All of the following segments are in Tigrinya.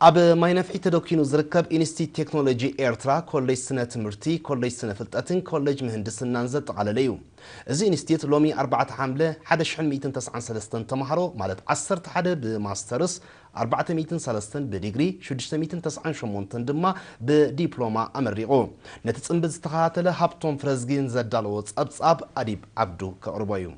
ኣብ ማይ ነፍሒ ተደኪኑ ዝርከብ ኢንስቲትዩት ቴክኖሎጂ ኤርትራ ኮሌጅ ስነ ትምህርቲ፣ ኮሌጅ ስነ ፍልጠትን ኮሌጅ ምህንድስናን ዘጠቓለለ እዩ። እዚ ኢንስቲትዩት ሎሚ ኣርባዕተ ሓምለ ሓደ ሽሕን ሚእትን ተስዓን ሰለስተን ተምሃሮ ማለት ዓሰርተ ሓደ ብማስተርስ፣ ኣርባዕተ ሚእትን ሰለስተን ብዲግሪ፣ ሽዱሽተ ሚእትን ተስዓን ሸሞንተን ድማ ብዲፕሎማ ኣመሪቑ። ነቲ ጽንቢ ዝተኸታተለ ሃብቶም ፍረዝጊን ዘዳለዎ ጸብጻብ ኣዲብ ዓብዱ ከቕርቦ እዩ።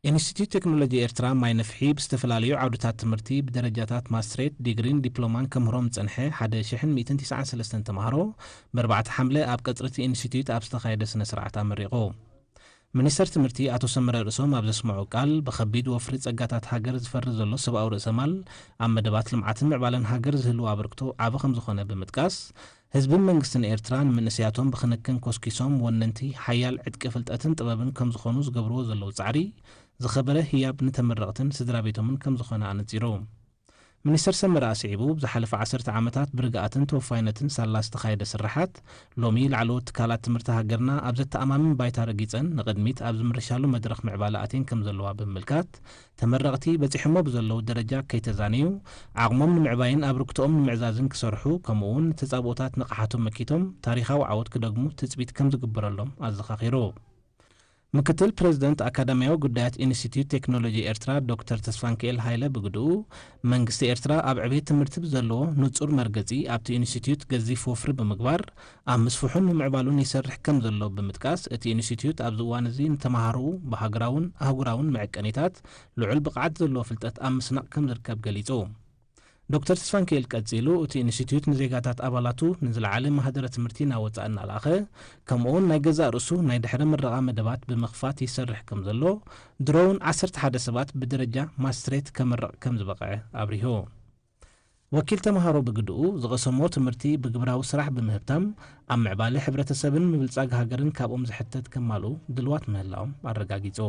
ኢንስቲትዩት ቴክኖሎጂ ኤርትራ ማይ ነፍሒ ብዝተፈላለዩ ዓውድታት ትምህርቲ ብደረጃታት ማስትሬት፣ ዲግሪን ዲፕሎማን ከምህሮም ዝጸንሐ ሓደ ሽሕን ሚእትን ትስዓን ሰለስተን ተምሃሮ ብኣርባዕተ ሓምለ ኣብ ቀጽሪ እቲ ኢንስቲትዩት ኣብ ዝተኻየደ ስነ ስርዓት ኣመሪቑ። ሚኒስተር ትምህርቲ ኣቶ ሰመረ ርእሶም ኣብ ዘስምዖ ቃል፣ ብኸቢድ ወፍሪ ጸጋታት ሃገር ዝፈሪ ዘሎ ሰብኣዊ ርእሰ ማል ኣብ መደባት ልምዓትን ምዕባለን ሃገር ዝህልዎ ኣበርክቶ ዓቢ ከም ዝኾነ ብምጥቃስ፣ ህዝብን መንግስትን ኤርትራ ንምንእሰያቶም ብክንክን ኮስኪሶም ወነንቲ ሓያል ዕጥቂ ፍልጠትን ጥበብን ከም ዝኾኑ ዝገብርዎ ዘለዉ ጻዕሪ ዝኸበረ ህያብ ንተመረቕትን ስድራ ቤቶምን ከም ዝኾነ ኣነጺሩ። ሚኒስተር ሰመረ ኣስዒቡ፣ ብዝሓለፈ ዓሰርተ ዓመታት ብርግኣትን ተወፋይነትን ሳላ ዝተኻየደ ስርሓት፣ ሎሚ ላዕለዎት ትካላት ትምህርቲ ሃገርና ኣብ ዘተኣማምን ባይታ ረጊጸን ንቕድሚት ኣብ ዝምርሻሉ መድረኽ ምዕባለ ኣትየን ከም ዘለዋ ብምምልካት፣ ተመረቕቲ በጺሖሞ ብዘለዉ ደረጃ ከይተዛነዩ፣ ዓቕሞም ንምዕባይን ኣበርክቶኦም ንምዕዛዝን ክሰርሑ፣ ከምኡ እውን ንተጻብኦታት ንቕሓቶም መኪቶም ታሪኻዊ ዓወት ክደግሙ ትጽቢት ከም ዝግበረሎም ኣዘኻኺሩ። ምክትል ፕሬዝደንት ኣካዳሚያዊ ጉዳያት ኢንስቲትዩት ቴክኖሎጂ ኤርትራ ዶክተር ተስፋንክኤል ሃይለ ብግድኡ፣ መንግስቲ ኤርትራ ኣብ ዕቤት ትምህርቲ ብዘለዎ ንጹር መርገጺ ኣብቲ ኢንስቲትዩት ገዚፍ ወፍሪ ብምግባር ኣብ ምስፍሑን ምምዕባሉን ይሰርሕ ከም ዘሎ ብምጥቃስ፣ እቲ ኢንስቲትዩት ኣብዚ እዋን እዚ ንተምሃሮኡ ብሃገራውን ኣህጉራውን መዐቀኒታት ልዑል ብቕዓት ዘለዎ ፍልጠት ኣብ ምስናቕ ከም ዝርከብ ገሊጹ። ዶክተር ተስፋንክኤል ቀጺሉ፣ እቲ ኢንስቲትዩት ንዜጋታት ኣባላቱ ንዝለዓለ ማህደረ ትምህርቲ ናብ ወጻኢ እናለኣኸ፣ ከምኡውን ናይ ገዛእ ርእሱ ናይ ድሕረ ምረቓ መደባት ብምኽፋት ይሰርሕ ከም ዘሎ፣ ድሮ እውን ዓሰርተ ሓደ ሰባት ብደረጃ ማስትሬት ከመርቕ ከም ዝበቕዐ ኣብሪሁ። ወኪል ተምሃሮ ብግድኡ፣ ዝቐሰሞ ትምህርቲ ብግብራዊ ስራሕ ብምህብታም፣ ኣብ ምዕባለ ሕብረተሰብን ምብልጻግ ሃገርን ካብኦም ዝሕተት ከማልኡ ድልዋት ምህላዎም ኣረጋጊጹ።